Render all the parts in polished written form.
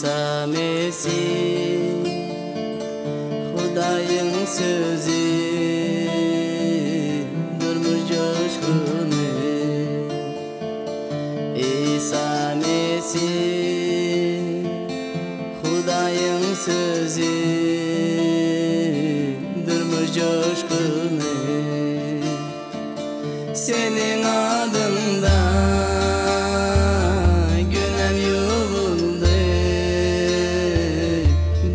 Isa Mesih Hudaýyň sözi Durmuş joşguny Isa Mesih Hudaýyň sözi Durmuş joşguny Seniň adyňda günäm ýuwuldy,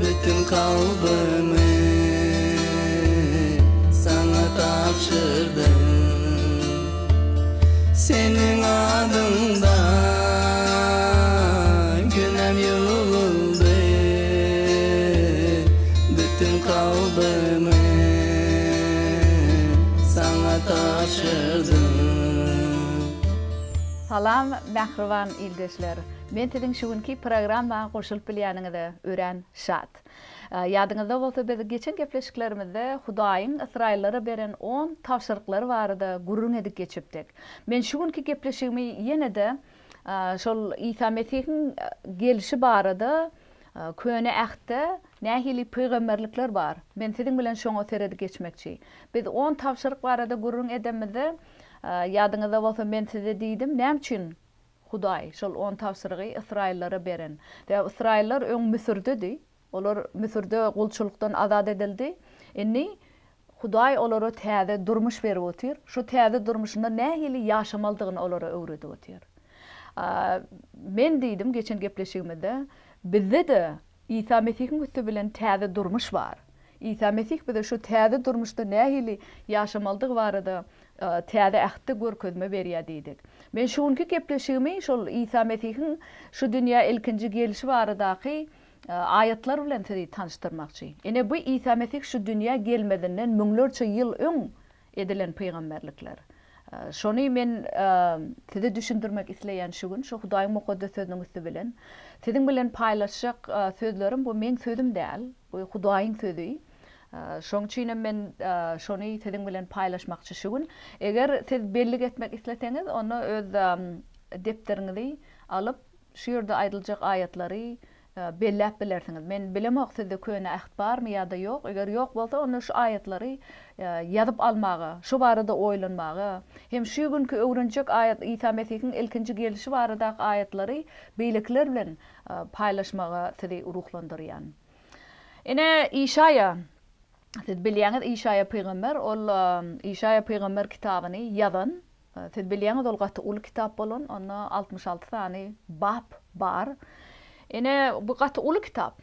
Bütin kalbymy Saňa tabşyrdym. Seniň adyňda günäm ýuwuldy, Bütin kalbymy Saňa tabşyrdym. Salam mähriban ildeşler! Men siziň şu günki programma goşulyp bilýäniňize örän şat. Ýadyňyzda bolsa biz geçen gepleşiklerimizde Hudaýyň ysraýyllara beren on tabşyryklary barada gürrüň edip geçipdik. Men şu günki gepleşigimi ýene-de şol Isa Mesihiň gelşi barada Köne Ähtde nähili pygamberlikler bar? Men siziň bilen şoňa seredip geçmekçi. Biz on tabşyryk barada gürrüň edemizde, ýadyňyzda bolsa men size diýdim, näme üçin Hudaý şol on tabşyrygy ysraýyllara beren? Sebäbi ysraýyllar öň Müsürdedi. Olar Müsürde gulçulykdan azat edildi. Indi Hudaý olara täze durmuş berip otyr. Şu täze durmuşynda nähili ýaşamalydygyny olara öwredip otyr. Men diýdim geçen gepleşigimizde, bizde-de Isa Mesihiň üsti bilen täze durmuş bar. Isa Mesih bize şu täze durmuşda nähili ýaşamalydygy barada Täze Ähtde görkezme berýär diýdik. Men şu günki gepleşigimi şol Isa Mesihiň şu dünýä ilkinji gelşi baradaky aýatlar bilen sizi tanyşdyrmakçy. Ine bu Isa Mesih şu dünýä gelmezinden müňlerçe ýyl öň edilen pygamberlikler. Şony men size düşündirmek isleýän şu gün, şu Hudaýyň Mukaddes Sözüniň üsti bilen. Siziň bilen paýlaşjak sözlerim bu meň sözüm däl, bu Hudaýyň sözi. Şoň üçin hem men şony siziň bilen paýlaşmakçy şu gün. Eger siz bellik etmek isleseňiz, onda öz depderiňizi alyp, şu ýerde aýdyljak aýatlary belläp bilersiňiz. Men bilemok sizde Köne Äht barmy ýa-da ýok. Eger ýok bolsa, onda şu aýatlary ýazyp almaga, şu barada oýlanmaga, hem şu günki öwrenjek aýat Isa Mesihiň ilkinji gelşi baradaky aýatlary beýlekiler bilen paýlaşmaga sizi ruhlandyrýan. Ine, Işaýa, siz bilýäňiz, Işaýa pygamber, ol Işaýa pygamber kitabyny ýazan Siz bilýäňiz ol gaty uly kitap bolan, onda 66 sany bap bar. Ine, bu gaty uly kitap.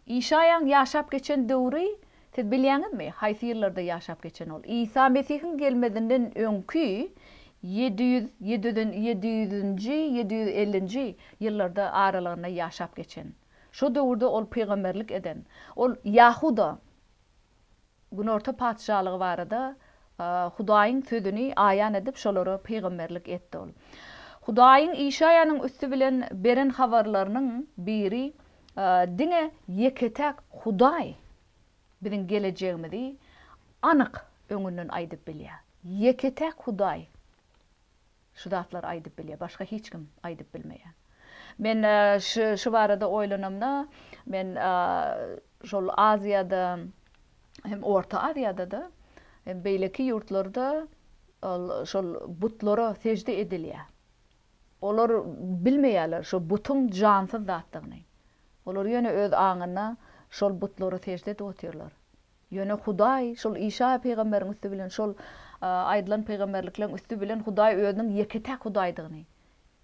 Işaýaň ýaşap geçen döwri, siz bilýäňizmi, haýsy ýyllarda ýaşap geçen ol? Isa Mesihiň gelmezinden öňki 700, 700-nji, 750-nji ýyllarda aralygynda ýaşap geçen. Şo döwürde ol pygamberlik eden. Ol Ýahuda. Günorta patyşalygy barada Hudaýyň sözüni aýan edip, şolara pygamberlik etdi. Ol Hudaýyň Işaýanyň üsti bilen beren habarlarynyň biri diňe ýeke-täk Hudaý biziň gelejegimizi anyk öňünden aýdyp bilýär. Ýeke-täk Hudaý. Şu zatlary aýdyp bilýär, başga hiç kim aýdyp bilmeýär. Men şu şu barada oýlanamda, men şol Aziýada hem Orta Aziýada-da, hem beýleki ýurtlarda ol şol butlara sežde edilýär. Olar bilmeýärler şo butuň jansyz zatdygyny. Olar ýöne öz aňynda şol butlara sežde edip otyrlar. Ýöne Hudaý şol Işaýa pygamberiň üsti bilen, şol aýdylan pygamberlikleriň üsti bilen Hudaý Özüniň ýeke-täk Hudaýdygyny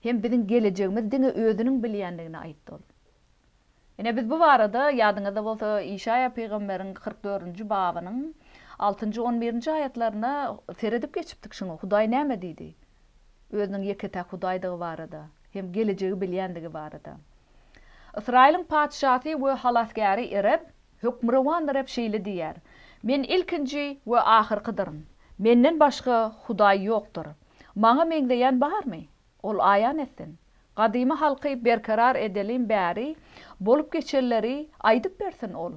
hem biziň gelejegimizi diňe Özüniň bilýändigini aýtdy ol. Ine, biz bu barada, ýadyňyzda bolsa, Işaýa pygamberiň 40 dördünji babynyň altynjy, on birinji aýatlarynda seredip geçipdik şuňa, Hudaý näme diýdi? Özüniň ýeke-täk Hudaýdygy barada hem gelejegi bilýändigi barada. Ysraýylyň patyşasy we halasgäri Reb Hökmürowan Reb şeýle diýýär, Men ilkinji we ahyrkydyryn. Menden başga Hudaý ýokdur. Maňa meňzeýän barmy? Ol aýan etsin. Gadymy halky berkarar edelim bäri bolup geçenleri aýdyp bersin ol.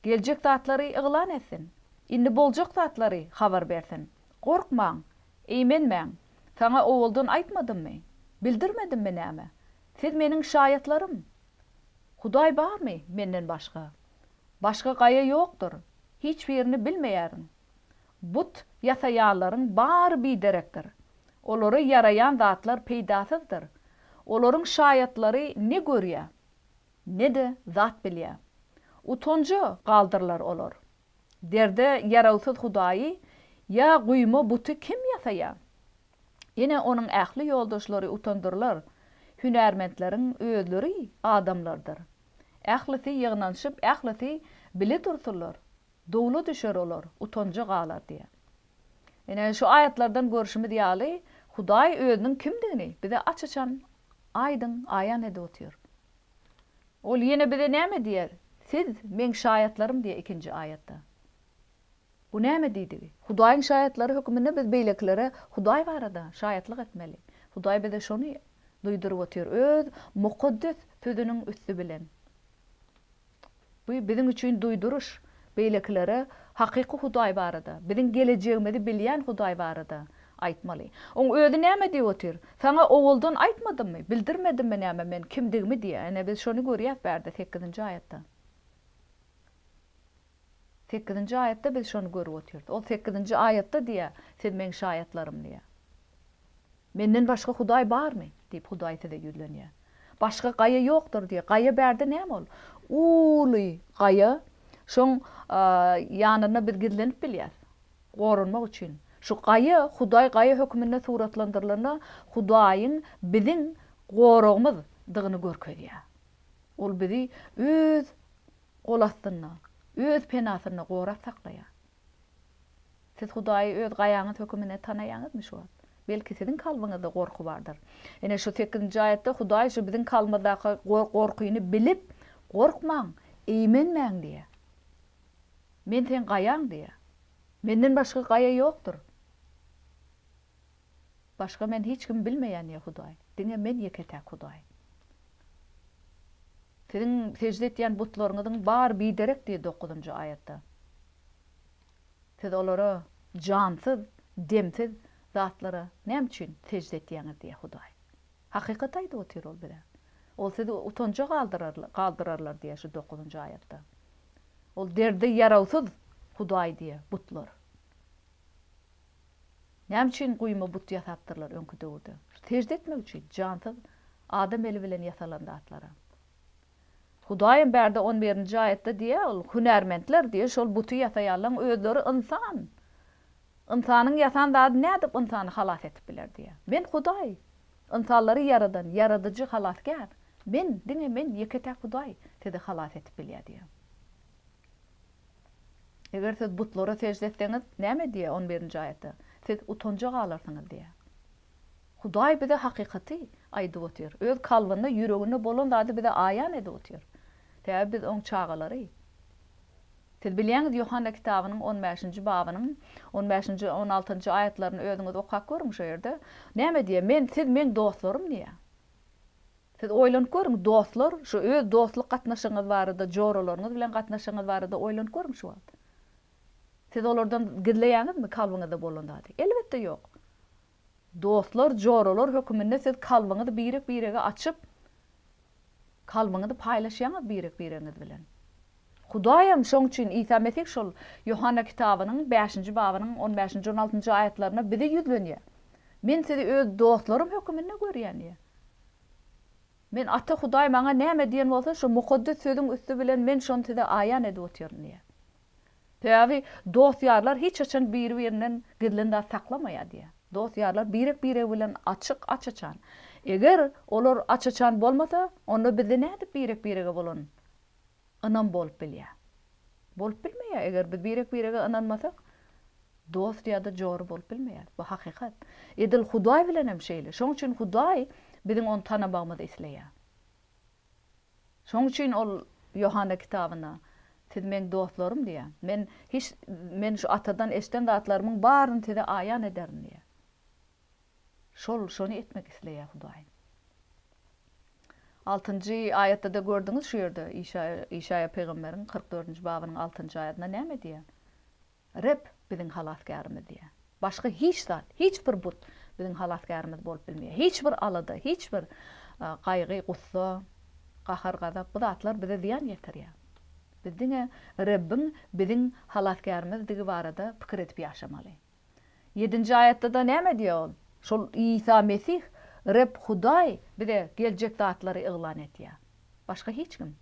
Geljek zatlary yglan etsin. Indi boljak zatlary habar bersin. Gorkmaň, eýmenmäň. Saňa owaldan aýtmadymmy? Bildirmedimmi näme? Siz meniň şaýatlarym. Hudaý barmy menden başga? Başga gaýa ýokdur, hiç birini bilmeýärin. But ýasaýanlaryň bary biderekdir. Olara ýaraýan zatlar peýdasyzdyr. Olaryň şaýatlary ne görýär, ne-de zat bilýär. Utanja galdyrlar olar. Derde ýarawsyz hudaýy ýa guýma buty kim ýasaýar? Ine, onuň ähli ýoldaşlary utandyrylar, hünärmentleriň özleri adamlardyr. Ählisi ýygnanyşyp, ählisi bile dursunlar, dowla düşer olar, utanja galar diýýär. Ine, şu aýatlardan görşümiz ýaly, Hudaý Özüniň kimdigini bize aç-açan, aýdyň aýan edip otyr. Ol ýene bize näme diýýär? Siz, Meň şaýatlarym diýýär ikinji aýatda. Bu näme diýdigi? Hudaýyň şaýatlary hökmünde biz beýlekilere Hudaý barada şaýatlyk etmeli. Hudaý bize şony duýduryp otyr Öz mukaddes Sözüniň üsti bilen. Bu biziň üçin duýduryş, beýlekilere hakyky Hudaý barada, biziň gelejegimizi bilýän Hudaý barada aýtmaly. Oň özi näme diýip otyr? Saňa owaldan aýtmadymmy, bildirmedimmi näme men kimdigimi diýýär. Ine, biz şony görýäs bärde sekizinji aýatda. Sekizinji aýatda biz şony görüp otyrys. Ol sekizinji aýatda diýýär, Siz meň şaýatlarym diýýär. Menden başga Hudaý barmy? diýip, Hudaý size ýüzlenýär. Başga gaýa ýokdur diýýär. Gaýa bärde näme ol? Uly gaýa. Şoň ýanynda biz gizlenip bilýäris. Goranmak üçin. Şu gaýa, Hudaý gaýa hökmünde suratlandyrylanda, Hudaýyň biziň goragymyzdygyny görkezýär. Ol bizi öz gol astynda, öz penasynda gorap saklaýar. Siz Hudaýy öz gaýaňyz höküminde tanaýaňyzmy şu wagt? Belki siziň kalbyňyzda gorky bardyr. Ine şu sekizinji aýatda Hudaý şu biziň kalbymyzdaky gorkyny bilip, gorkmaň, eýmenmäň diýýär. Men seň gaýaň diýýär. Menden başga gaýa ýokdur. Başga men hiç kimi bilmeýän diýýär Hudaý. Diňe men ýeke-täk Hudaý. Siziň sežde etýän butlaryňyzyň bary biderek diýýär dokuzynjy aýatda. Siz olara jansyz, demsiz zatlara näme üçin sežde etýäňiz diýýär Hudaý. Hakykaty aýdyp otyr ol bize. Ol sizi utanja galdyrarlar diýýär şu dokuzynjy aýatda. Ol derde ýarawsyz Hudaý diýýär butlar. Näme üçin guýma but ýasapdyrlar öňki döwürde? Sežde etmek üçin, jansyz adam eli bilen ýasalan zatlara. Hudaýam bärde on birinji aýatda diýýär, ol hünärmentler diýýär, şol buty ýasaýanlaryň özleri ynsan. Ynsanyň ýasan zady nädip ynsany halas edip biler diýýär. Men Hudaý, ynsanlary ýaradan, ýaradyjy halasgär. Men, diňe men, ýeke-täk Hudaý sizi halas edip bilýär diýýär. Eger siz butlara sežde etseňiz, näme diýýär on birinji aýatda? Siz utanja galarsyňyz diýýär. Hudaý bize hakykaty aýdyp otyr. Öz kalbynda, ýüreginde bolan zady bize aýan edip otyr. Sebäbi biz Oň çagalary. Siz bilýäňiz Ýohanna kitabynyň on bäşinji babynyň on bäşinji, on altynjy aýatlaryny özüňiz okap görüň şo ýerde. Näme diýýär? Men, siz meň dostlarym diýýär. Siz oýlanyp görüň, dostlar, şu öz dostluk gatnaşygyňyz barada, joralaryňyz bilen gatnaşygyňyz barada oýlanyp görüň şu wagt. Siz olardan gizleýäňizmi kalbyňyzda bolan zady? Elbetde ýok. Dostlar, joralar höküminde siz kalbyňyzy birek-birege açyp, kalbyňyzy paýlaşýaňyz birek-biregiňiz bilen. Hudaýam şoň üçin Isa Mesih şol Ýohanna kitabynyň bäşinji babynyň on bäşinji, on altynjy aýatlarynda bize ýüzlenýär. Men sizi öz dostlarym höküminde görýän diýýär. Men Ata Hudaý maňa näme diýen bolsa, şo mukaddes sözüň üsti bilen men şony size aýan edip otyryn diýýär. Sebäbi dost-ýarlar hiç haçan biri-birinden gizlin zat saklamaýar diýýär. Dost-ýarlar birek-biregi bilen açyk, aç-açan. Eger olar aç-açan bolmasa, onda bizde nädip birek-birege bolan ynam bolup bilýär? Bolup bilmeýär. Eger biz birek-birege ynanmasak, dost ýa-da jory bolup bilmeýäris. Bu hakykat. Edil Hudaý bilen hem şeýle. Şonuň üçin Hudaý biziň ony tanamagymyzy isleýär. Şonuň üçin ol Ýohanna kitabynda, Siz meň dostlarym diýýär. Men hiç men şu Atadan eşiden zatlarymyň baryny size aýan ederin diýýär. Şol şony etmek isleýär Hudaý. Altynjy aýatda-da gördüňiz şu ýerde Işaýa Işaýa pygamberiň 44-nji babynyň altynjy aýatynda näme diýýär? Reb biziň halasgärimiz diýýär. Başga hiç zat, hiç bir but biziň halasgärimiz bolup bilmeýär. Hiç bir alada, hiç bir gaýgy, gussa. Gahar-gazap bu zatlar bize zyýan ýetirýär. Biz diňe Rebbiň biziň Halasgärimizdigi barada pikir edip ýaşamaly. Ýedinji aýatda-da näme diýýär ol? Şol Isa Mesih, Reb Hudaý bize geljek zatlary yglan edýär. Başga hiç kim.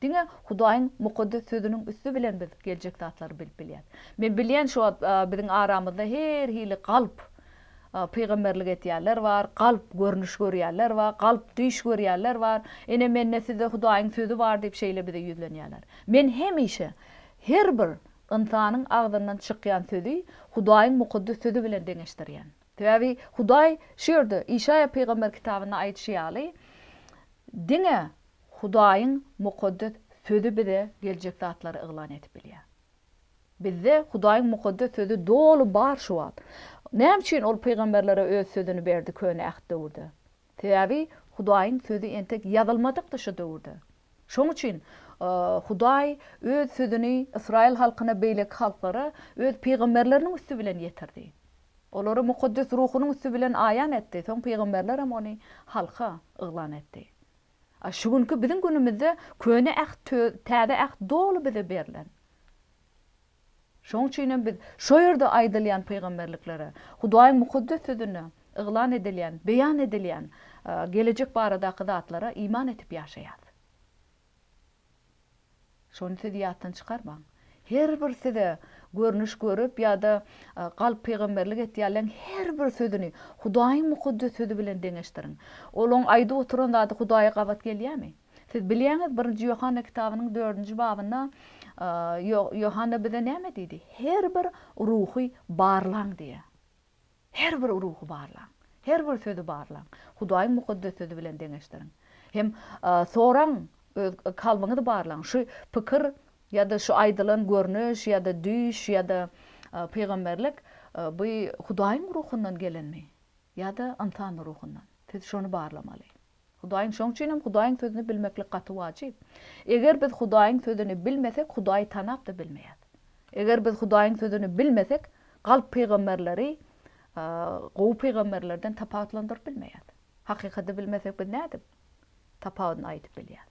Diňe Hudaýyň Mukaddes Sözüniň üsti bilen biz geljek zatlary bilip bilýäris. Men bilýän şu wagt biziň aramyzda her hili galp pygamberlik etýänler bar, galp görnüş görýänler bar, galp düýş görýänler bar. Ine mende sizde Hudaýyň sözi bar diýip şeýle bize ýüzlenýärler. Men hemişe her bir ynsanyň agzyndan çykýan sözi Hudaýyň Mukaddes Sözi bilen deňeşdirýän. Sebäbi Hudaý şu ýerde Işaýa pygamber kitabynda aýdyşy ýaly, diňe Hudaýyň Mukaddes Sözi bize geljek zatlary yglan edip bilýär. Bizde Hudaýyň Mukaddes Sözi doly bar şu wagt. Näme üçin Ol pygamberlere Öz Sözüni berdi Köne Äht döwürde? Sebäbi Hudaýyň Sözi entek ýazylmadykdy şo döwürde. Şoň üçin Hudaý Öz Sözüni ysraýyl halkyna beýleki halklara Öz pygamberleriniň üsti bilen ýetirdi. Olary Mukaddes Ruhunyň üsti bilen aýan etdi, soň pygamberlerem ony halka yglan etdi. A şu günki biziň günümizde Köne Äht, Täze Äht doly bize berlen. Şoň üçinem biz şo ýerde aýdylýan pygamberliklere, Hudaýyň Mukaddes Sözünde yglan edilýän, beýan edilýän gelejek baradaky zatlara iman etip ýaşaýarys. Şony siz ýatdan çykarmaň. Her bir size görnüş görüp ýa-da galp pygamberlik etýänleň her bir sözüni Hudaýyň Mukaddes Sözi bilen deňeşdiriň. Olaň aýdyp oturan zady Hudaýa gabat gelýärmi? Siz bilýäňiz, Birinji Ýohanna kitabynyň dördünji babynda Ýohanna bize näme diýdi? Her bir ruhy barlaň diýýär. Her bir ruhy barlaň. Her bir sözi barlaň. Hudaýyň Mukaddes Sözi bilen deňeşdiriň. Hem soraň, öz kalbyňyzy barlaň. Şu pikir ýa-da şu aýdylan görnüş ýa-da düýş ýa-da pygamberlik bu Hudaýyň ruhundan gelenmi ýa-da ynsan ruhundan? Siz şony barlamaly. Hudaýyň şoň üçin hem Hudaýyň sözüni bilmeklik gaty wajyp. Eger biz Hudaýyň sözüni bilmesek Hudaýy tanap-da bilmeýäs. Eger biz Hudaýyň sözüni bilmesek galp pygamberleri gowy pygamberlerden tapawutlandyryp bilmeýäs. Hakykaty bilmesek biz nädip tapawudyny aýdyp bilýäs.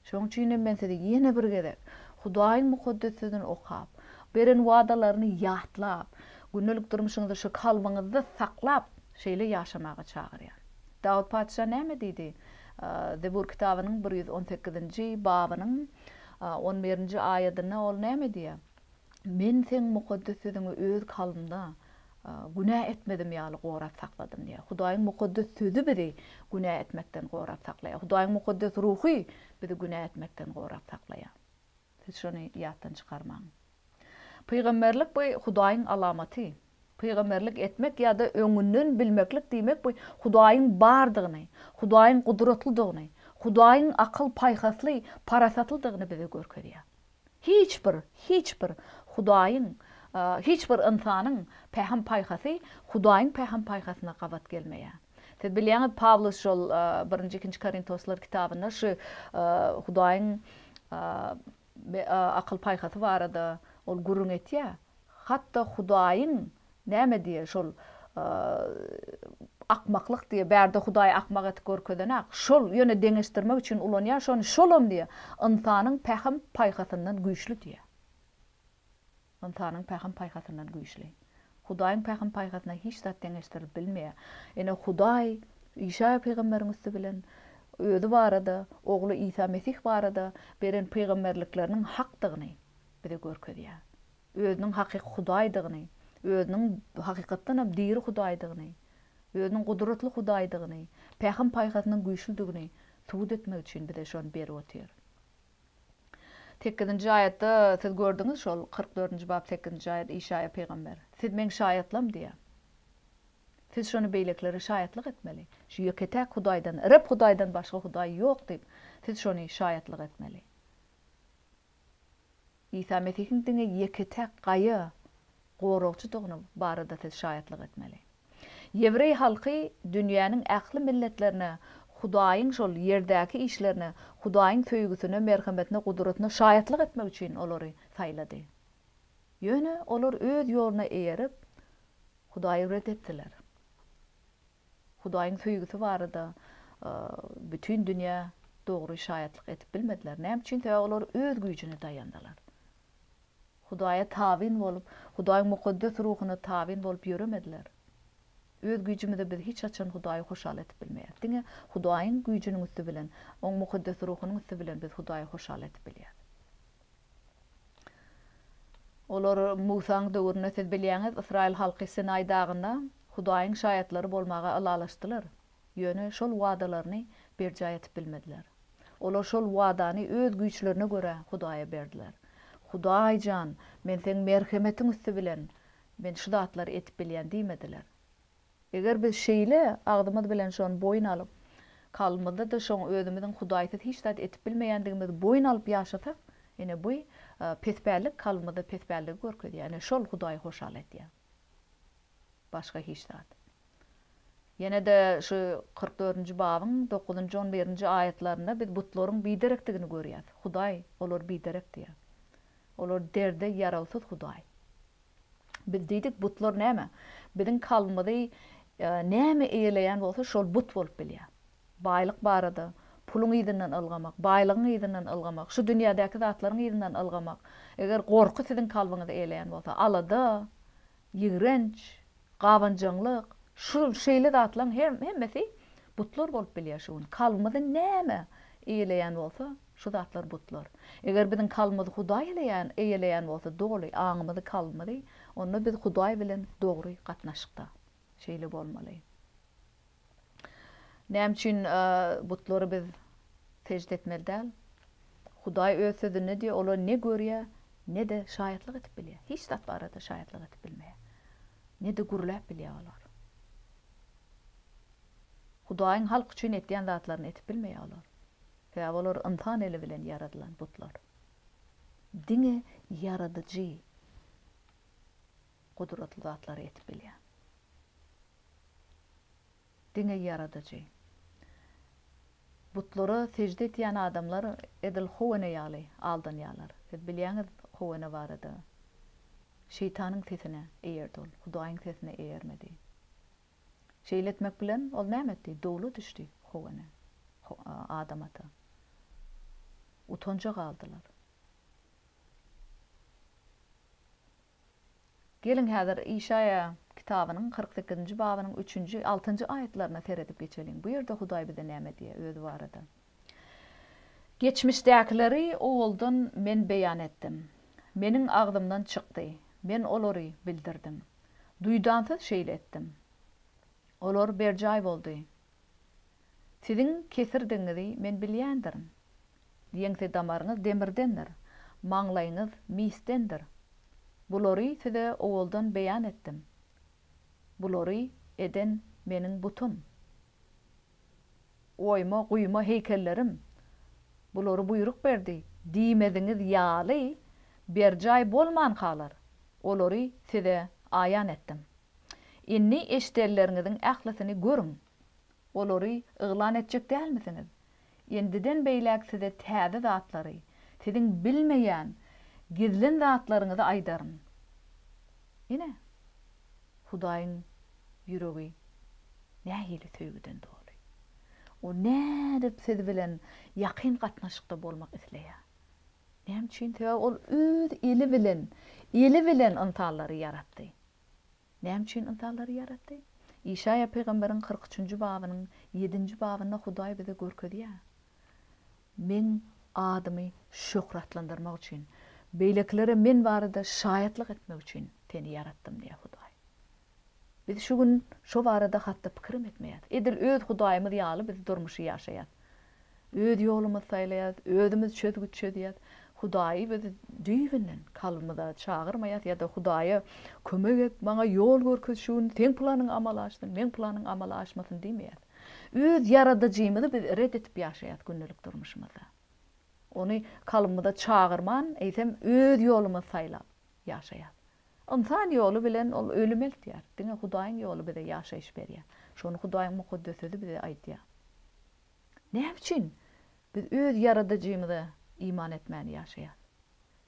Şoň üçin hem men sizi ýene bir gezek Hudaýyň mukaddes sözüni okap, beren wadalaryny ýatlap, gündelik durmuşyňyzda şu kalbyňyzda saklap şeýle ýaşamaga çagyrýan. Dawut patyşa näme diýdi? Zebur kitabynyň 118-nji babynyň 11-nji aýadynda ol näme diýýär? Men Seň mukaddes sözüňi öz kalbymda günä etmezim ýaly gorap sakladym diýýär. Hudaýyň mukaddes sözi bizi günä etmekden gorap saklaýar. Hudaýyň mukaddes ruhy bizi günä etmekden gorap saklaýar. Siz şony ýatdan çykarmaň. Pygamberlik bu Hudaýyň alamaty. Pygamberlik etmek ýa-da öňünden bilmeklik diýmek bu Hudaýyň bardygyny, Hudaýyň gudratlydygyny, Hudaýyň akyl-paýhasly, parasatlydygyny bize görkezýär. Hiç bir, hiç bir Hudaýyň, hiç bir ynsanyň pähim-paýhasy Hudaýyň pähim-paýhasyna gabat gelmeýär. Siz bilýäňiz, Pawlus şol birinji, ikinji Korintoslar kitabynda şu Hudaýyň akyl-paýhasy barada ol gürrüň etýär. Hatda Hudaýyň näme diýýär, şol akmaklyk diýýär, bärde Hudaýy akmak etip görkezenak, şol ýöne deňeşdirmek üçin ulanýar şony, şolam diýýär, ynsanyň pähim-paýhasyndan güýçli diýýär. Ynsanyň pähim-paýhasyndan güýçli. Hudaýyň pähim-paýhasyna hiç zat deňeşdirilip bilmeýär. Ine, Hudaý Işaýa pygamberiň üsti bilen Özi barada, Ogly Isa Mesih barada beren pygamberlikleriniň hakdygyny bize görkezýär. Özüniň hakyky Hudaýdygyny, Özüniň hakykatdanam diri Hudaýdygyny, Özüniň gudratly Hudaýdygyny, pähim-paýhasynyň güýçlüdigini subut etmek üçin bize şony berip otyr. Sekizinji aýatda siz gördüňiz şol 44-nji bap sekizinji aýat Işaýa pygamber. Siz meň şaýatlam diýýär. Siz şony beýlekilere şaýatlyk etmeli. Şu ýeke-täk Hudaýdan, Reb Hudaýdan başga Hudaý ýok diýip, siz şony şaýatlyk etmeli. Isa Mesihiň diňe ýeke-täk gaýa goragçydygyny barada siz şaýatlyk etmeli. Ýewreý halky dünýäniň ähli milletlerine Hudaýyň şol ýerdäki işlerine, Hudaýyň söýgüsine, merhemetine, gudratyna şaýatlyk etmek üçin olary saýlady. Ýöne olar öz ýoluna eýerip, Hudaýy ret etdiler. Hudaýyň söýgüsi barada bütin dünýä. dogry şaýatlyk edip bilmediler. Näme üçin? Sebäbi olar öz güýjüne daýandylar. Hudaýa tabyn bolup, Hudaýyň mukaddes ruhuna tabyn bolup ýöremediler. Öz güýjümize biz hiç haçan Hudaýy hoşal edip bilmeýäris. Diňe Hudaýyň güýjüniň üsti bilen, Oň mukaddes ruhunyň üsti bilen biz Hudaýy hoşal edip bilýäris. Olar Musaň döwründe, siz bilýäňiz, ysraýyl halky Sinaý dagynda Hudaýyň şaýatlary bolmaga ylalaşdylar. Ýöne şol wadalaryny berjaý edip bilmediler. Olar şol wadany öz güýçlerine görä Hudaýa berdiler. Hudaý jan, men Seň merhemetiň üsti bilen men şu zatlary edip bilýän diýmediler. Eger biz şeýle agzymyz bilen şony boýun alyp, kalbymyzda-da şoň özümiziň Hudaýsyz hiç zat edip bilmeýändigimizi boýun alyp ýaşasak, ine bu pespällik kalbymyzda pespälligi görkezýär. Ine şol Hudaýy hoşal edýär. Başga hiç zat. Ýene-de şu 44-nji babyň dokuzynjy, on birinji aýatlarynda biz butlaryň biderekdigini görýäs. Hudaý olar biderek diýýär. Olar derde ýarawsyz hudaý. Biz diýdik, butlar näme? Biziň kalbymyzy näme eýeleýän bolsa, şol but bolup bilýär. Baýlyk barada, puluň yzyndan ylgamak, baýlygyň yzyndan ylgamak, şu dünýädäki zatlaryň yzyndan ylgamak. Eger gorky siziň kalbyňyzy eýeleýän bolsa, alada, ýigrenç, gabanjaňlyk, şu şeýle zatlaryň hemmesi butlar bolup bilýär şu gün. Kalbymyzy näme eýeleýän bolsa, Şu zatlar butlar. Eger biziň kalbymyzy Hudaý eleýän, eýeleýän bolsa, doly, aňymyzy, kalbymyzy, onda biz Hudaý bilen dogry gatnaşykda. Şeýle bolmaly. Näme üçin butlary biz sežde etmeli däl? Hudaý Öz Sözünde diýýär, olar ne görýär, ne-de şaýatlyk edip bilýär. Hiç zat barada şaýatlyk edip bilmeýär. Ne-de gürläp bilýär olar. Hudaýyň halk üçin etýän zatlaryny edip bilmeýär olar. Sebäbi olar ynsan eli bilen ýaradylan butlar. Diňe Ýaradyjy gudratly zatlary edip bilýär. Diňe Ýaradyjy. Butlara sežde etýän adamlar edil How ene ýaly aldanýarlar. Siz bilýäňiz How ene barada. Şeýtanyň sesine eýerdi ol, Hudaýyň sesine eýermedi. Şeýle etmek bilen, ol näme etdi? Dowla düşdi How ene, Adam ata. Utanja galdylar. Geliň, häzir Işaýa kitabynyň 48-nji babynyň üçünji, altynjy aýatlaryna seredip geçeliň. Bu ýerde Hudaý bize näme diýýär Özi barada? Geçmişdäkileri owaldan Men beýan etdim. Meniň agzymdan çykdy. Men olary bildirdim. Duýdansyz şeýle etdim. Olar berjaý boldy. Siziň kesirdigiňizi men bilýändirin. Ýeňse damaryňyz demirdendir, maňlaýyňyz misdendir. Bulary size owaldan beýan etdim. Bulary eden meniň butum. Oýma, guýma heýkellerim bulary buýruk berdi diýmeziňiz ýaly berjaý bolmankalar, olary size aýan etdim. Indi eşidenleriňiziň ählisini görüň. Olary yglan etjek dälmisiňiz? Indiden beýläk size täze zatlary, siziň bilmeýän gizlin zatlaryňyzy aýdaryn. Ine, Hudaýyň ýüregi nähili söýgüden doly. O nädip siz bilen ýakyn gatnaşykda bolmak isleýär? Näme üçin? Sebäbi ol öz eli bilen, eli bilen ynsanlary ýaratdy. Näme üçin ynsanlary ýaratdy? Işaýa pygamberiň 43-nji babynyň ýedinji babynda Hudaý bize görkezýär. Meň adymy şöhratlandyrmak üçin, beýlekilere Men barada şaýatlyk etmek üçin seni ýaratdym diýýär Hudaý. Biz şu gün şo barada hatda pikirem etmeýäris. Edil öz Hudaýymyz ýaly biz durmuşy ýaşaýas. Öz ýolumyzy saýlaýas, özümiz çözgüt çözýäs. Hudaýy biz düýbünden kalbymyza çagyrmaýas ýa-da Hudaýa kömek et, maňa ýol görkez şu gün, seň planyň amala aşsyn, meň planyň amala aşmasyn diýmeýäs. Öz Ýaradyjymyzy biz ret edip ýaşaýas gündelik durmuşymyzda. Ony kalbymyza çagyrman, eýsem öz ýolumyzy saýlap ýaşaýas. Ynsan ýoly bilen ol ölüme eltýär. Diňe Hudaýyň ýoly bize ýaşaýyş berýär. Şony Hudaýyň Mukaddes Sözi bize aýdýar. Näme üçin biz öz Ýaradyjymyza iman etmän ýaşaýas?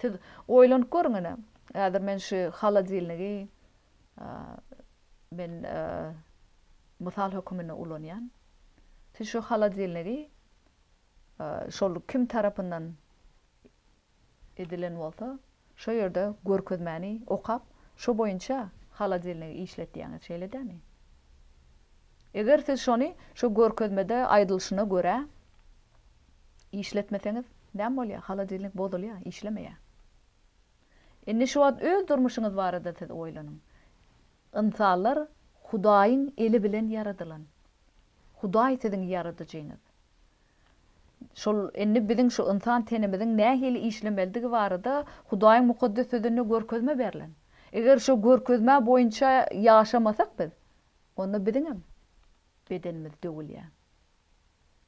Siz oýlanyp görüň ine, häzir men şu holodilnigi men mysal höküminde ulanýan. Siz şu holodilnigi. şol kim tarapyndan edilen bolsa, şo ýerde görkezmäni okap, şo boýunça holodilnigi işletýäňiz, şeýle dälmi? Eger siz şony şo görkezmede aýdylyşyna görä işletmeseňiz, näme bolýar? Holodilnik bozulýar, işlemeýär. Indi şu wagt öz durmuşyňyz barada siz oýlanyň. Ynsanlar Hudaýyň eli bilen ýaradylan. Hudaý siziň ýaradyjyňyz. Şol indi biziň şu ynsan tenimiziň nähili işlemelidigi barada Hudaýyň Mukaddes Sözünde görkezme berlen. Eger şo görkezmä boýunça ýaşamasak biz, onda biziňem bedenimiz döwülýär.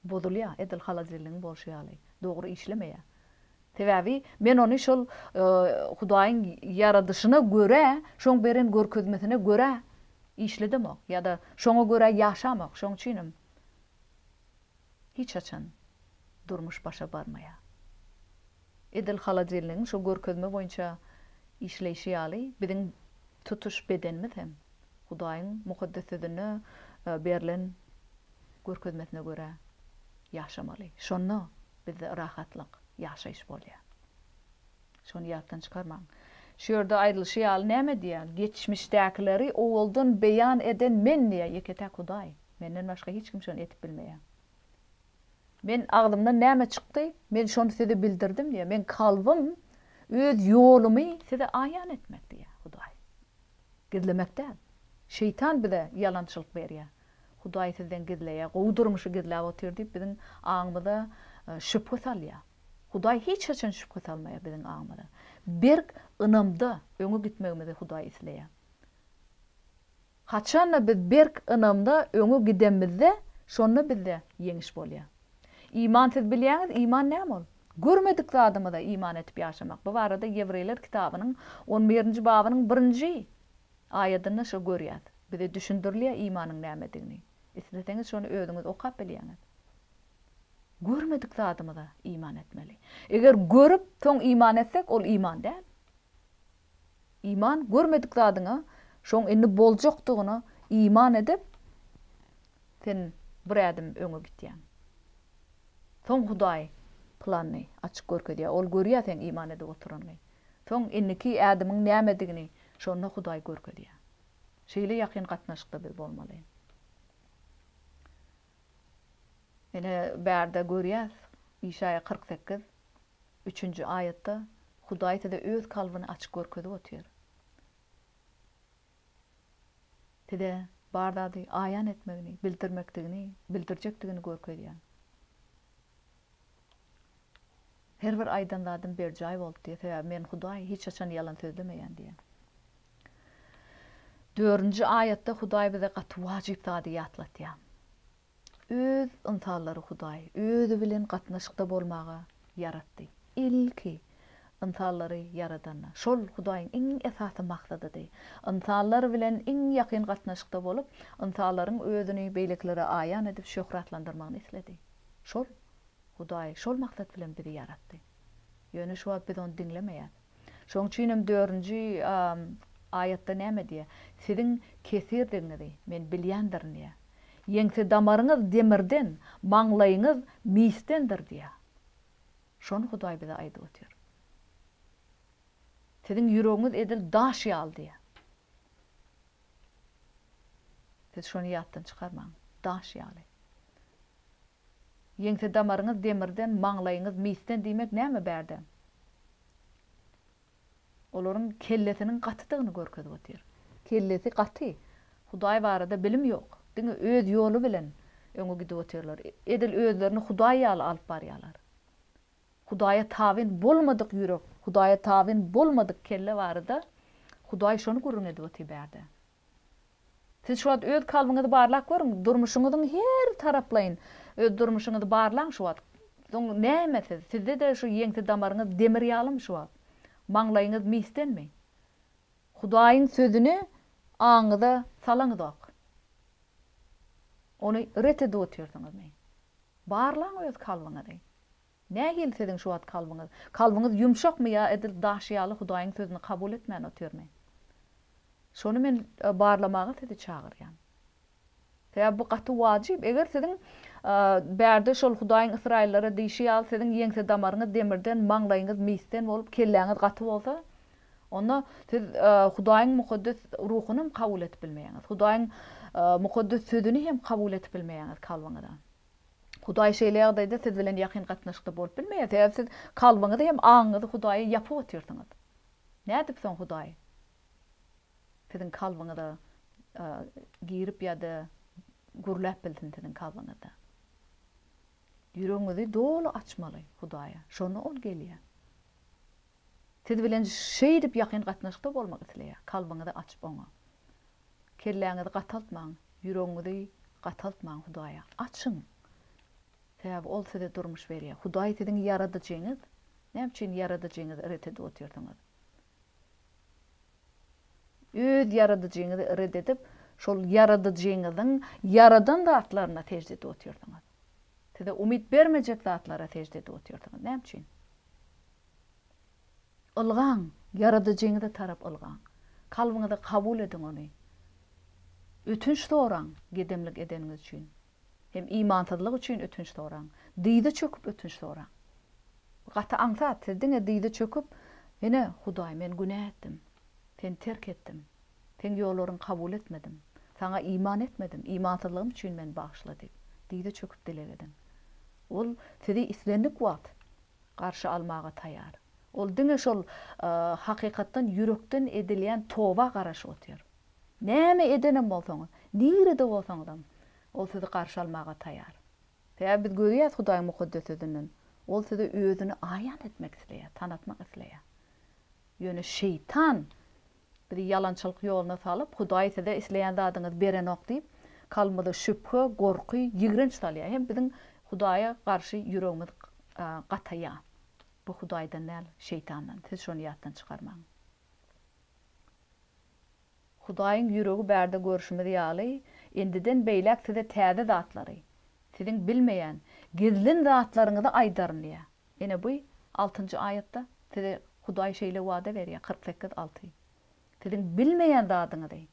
Bozulýar, edil holodilnigiň bolşy ýaly, dogry işlemeýär. Sebäbi men ony şol Hudaýyň ýaradyşyna görä, şoň beren görkezmesine görä işledemok ýa-da şoňa görä ýaşamok. Şoň üçinem hiç haçan durmuş başa barmaýar. Edil holodilnigiň şo görkezme boýunça işleýşi ýaly, biziň tutuş bedenimiz hem Hudaýyň Mukaddes Sözünde berlen görkezmesine görä ýaşamaly. Şonda bizde rahatlyk, ýaşaýyş bolýar. Şony ýatdan çykarmaň. Şu ýerde aýdylyşy ýaly näme diýýär? Geçmişdäkileri owaldan beýan eden men diýýär, ýeke-täk Hudaý. Menden başga hiç kim şony edip bilmeýär. Men agzymdan näme çykdy, men şony size bildirdim diýýär. Meň kalbym öz ýolumy size aýan etmek diýýär Hudaý. Gizlemek däl. Şeýtan bize ýalançylyk berýär. Hudaý sizden gizleýär, gowy durmuşy gizläp otyr diýip biziň aňymyza şübhe salýar. Hudaý hiç haçan şübhe salmaýar biziň aňymyza. Berk ynamda öňe gitmegimizi Hudaý isleýär. Haçanda biz berk ynamda öňe gidemizde, şonda bizde ýeňiş bolýar. Iman siz bilýäňiz, iman näme ol? Görmedik zadymyza iman edip ýaşamak. Bu barada Ýewreýler kitabynyň on birinji babynyň birinji aýadynda şo görýäs. Bize düşündirilýär imanyň nämedigini. Isleseňiz şony özüňiz okap bilýäňiz. Görmedik zadymyza iman etmeli. Eger görüp soň iman etsek, ol iman däl. Iman görmedik zadyňa, şoň indi boljakdygyna iman edip, sen bir ädim öňe gitýäň. Soň Hudaý planyny açyk görkezýär. Ol görýär seň iman edip oturanyňy. Soň indiki ädimiň nämedigini şonda Hudaý görkezýär. Şeýle ýakyn gatnaşykda biz bolmaly. Ine, bärde görýäs, Işaýa 48, üçünji aýatda Hudaý size öz kalbyny açyk görkezip otyr. Size bar zady aýan etmegini, bildirmekdigini, bildirjekdigini görkezýär. Her bir aýdan zadym berjaý boldy diýýär. Sebäbi men Hudaý, hiç haçan ýalan sözlemeýän diýýär. Dördünji aýatda Hudaý bize gaty wajyp zady ýatlatýar. Öz ynsanlary Hudaý Özi bilen gatnaşykda bolmaga ýaratdy. Ilki ynsanlary ýaradanda, şol Hudaýyň iň esasy maksadydy. Ynsanlar bilen iň ýakyn gatnaşykda bolup, ynsanlaryň Özüni beýlekilere aýan edip şöhratlandyrmagyny isledi. Şol Hudaý şol maksat bilen bizi ýaratdy. Ýöne şu wagt biz ony diňlemeýäs. Şonuň üçin hem dördünji aýatda näme diýýär? Siziň kesirdigiňizi men bilýändirin diýýär. Ýeňse damaryňyz demirden, maňlaýyňyz misdendir diýýär. Şony Hudaý bize aýdyp otyr. Siziň ýüregiňiz edil daş ýaly diýýär. Siz şony ýatdan çykarmaň. Daş ýaly. Ýeňse damaryňyz demirden, maňlaýyňyz misden diýmek näme bärde? Olaryň kellesiniň gatydygyny görkezip otyr. Kellesi gaty. Hudaý barada bilim ýok. Diňe öz ýoly bilen öňe gidip otyrlar. Edil özlerini Hudaý ýaly alyp barýarlar. Hudaýa tabyn bolmadyk ýürek, Hudaýa tabyn bolmadyk kelle barada Hudaý şony gürrüň edip otyr bärde. Siz şu wagt öz kalbyňyzy barlap görüň, durmuşyňyzyň her taraplaýyn öz durmuşyňyzy barlaň şu wagt. Soň näme siz? Sizde-de şu ýeňse damaryňyz demir ýalymy şu wagt? Maňlaýyňyz misdenmi? Hudaýyň sözüni aňyňyza salaňyzok. Ony ret edip otyrsyňyzmy? Barlaň öz kalbyňyzy. Nähili siziň şu wagt kalbyňyz? Kalbyňyz ýumşakmy ýa edil daş ýaly Hudaýyň sözüni kabul etmän otyrmy? Şony men barlamaga sizi çagyrýan. Sebäbi bu gaty wajyp. Eger siziň Bärde şol Hudaýyň ysraýyllara diýşi ýaly siziň ýeňse damaryňyz demirden, maňlaýyňyz misden bolup, kelläňiz gaty bolsa, onda siz Hudaýyň mukaddes ruhuny hem kabul edip bilmeýäňiz. Hudaýyň mukaddes sözüni hem kabul edip bilmeýäňiz kalbyňyza. Hudaý şeýle ýagdaýda siz bilen ýakyn gatnaşykda bolup bilmeýär, sebäbi siz kalbyňyzy hem aňyňyzy Hudaýa ýapyp otyrsyňyz. Nädip soň Hudaý siziň kalbyňyza girip ýa-da gürläp bilsin siziň kalbyňyzda? Ýüregiňizi doly açmaly Hudaýa, şonda Ol gelýär. Siz bilen şeýdip ýakyn gatnaşykda bolmak isleýär, kalbyňyzy açyp Oňa. Kelläňizi gataltmaň, ýüregiňizi gataltmaň Hudaýa. Açyň! Sebäbi Ol size durmuş berýär. Hudaý siziň Ýaradyjyňyz. Näme üçin Ýaradyjyňyzy ret edip otyrsyňyz? Öz Ýaradyjyňyzy ret edip, şol Ýaradyjyňyzyň ýaradan zatlaryna sežde edip otyrsyňyz. Size umyt bermejek zatlara sežde edip otyrsyňyz. Näme üçin? Ylgaň, Ýaradyjyňyza tarap ylgaň. Kalbyňyza kabul ediň Ony. Ötünç soraň gedemlik edeniňiz üçin. Hem imansyzlyk üçin ötünç soraň. Dyza çöküp ötünç soraň. Bu gaty aňsat, siz diňe dyza çöküp, Ine, Hudaý, men günä etdim. Seni terk etdim. Seň ýollaryňy kabul etmedim. Saňa iman etmedim. Imansyzlygym üçin meni bagyşla diýip, dyza çöküp dileg ediň. Ol sizi islendik wagt garşy almaga taýar. Ol diňe şol hakykatdan ýürekden edilýän toba garaşyp otyr. Näme edenem bolsaňyz, nirede bolsaňyzam, Ol sizi garşy almaga taýar. Sebäbi biz görýäs Hudaýyň Mukaddes Sözünden, Ol size Özüni aýan etmek isleýär, tanatmak isleýär. Ýöne şeýtan bizi ýalançylyk ýoluna salyp, Hudaý size isleýän zadyňyzy berenok diýip, kalbymyza şübhe, gorky, ýigrenç salýar. Hem biziň Hudaýa garşy ýüregimiz gataýar. Bu Hudaýdan däl, şeýtandan. Siz şony ýatdan çykarmaň. Hudaýyň ýüregi bärde görşümiz ýaly, indiden beýläk size täze zatlary, siziň bilmeýän, gizlin zatlaryňyzy aýdaryn diýýär. Ine bu altynjy aýatda size Hudaý şeýle wada berýär, 48, alty. Siziň bilmeýän zadyňyzy,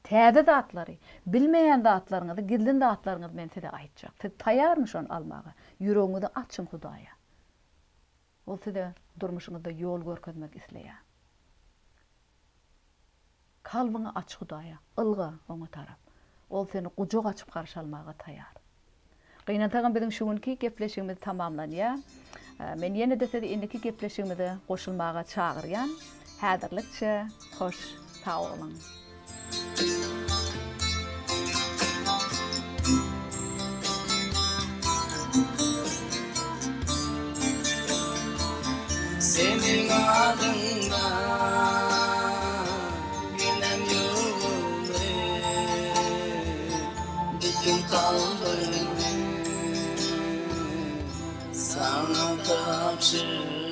täze zatlary, bilmeýän zatlaryňyzy, gizlin zatlaryňyzy men size aýtjak. Siz taýýarmy şony almaga? Ýüregiňizi açyň Hudaýa. Ol size durmuşyňyzda ýol görkezmek isleýär. Kalbyňy aç Hudaýa, ylga Oňa tarap. Ol seni gujak açyp garşy almaga taýar. Gynansagam biziň şu günki gepleşigimiz tamamlanýar. Men ýene-de sizi indiki gepleşigimize goşulmaga çagyrýan. Häzirlikçe hoş sag boluň. Seniň adyňda Ginem ýuwuldy Bütin kalbymy Saňa tabşyrdym.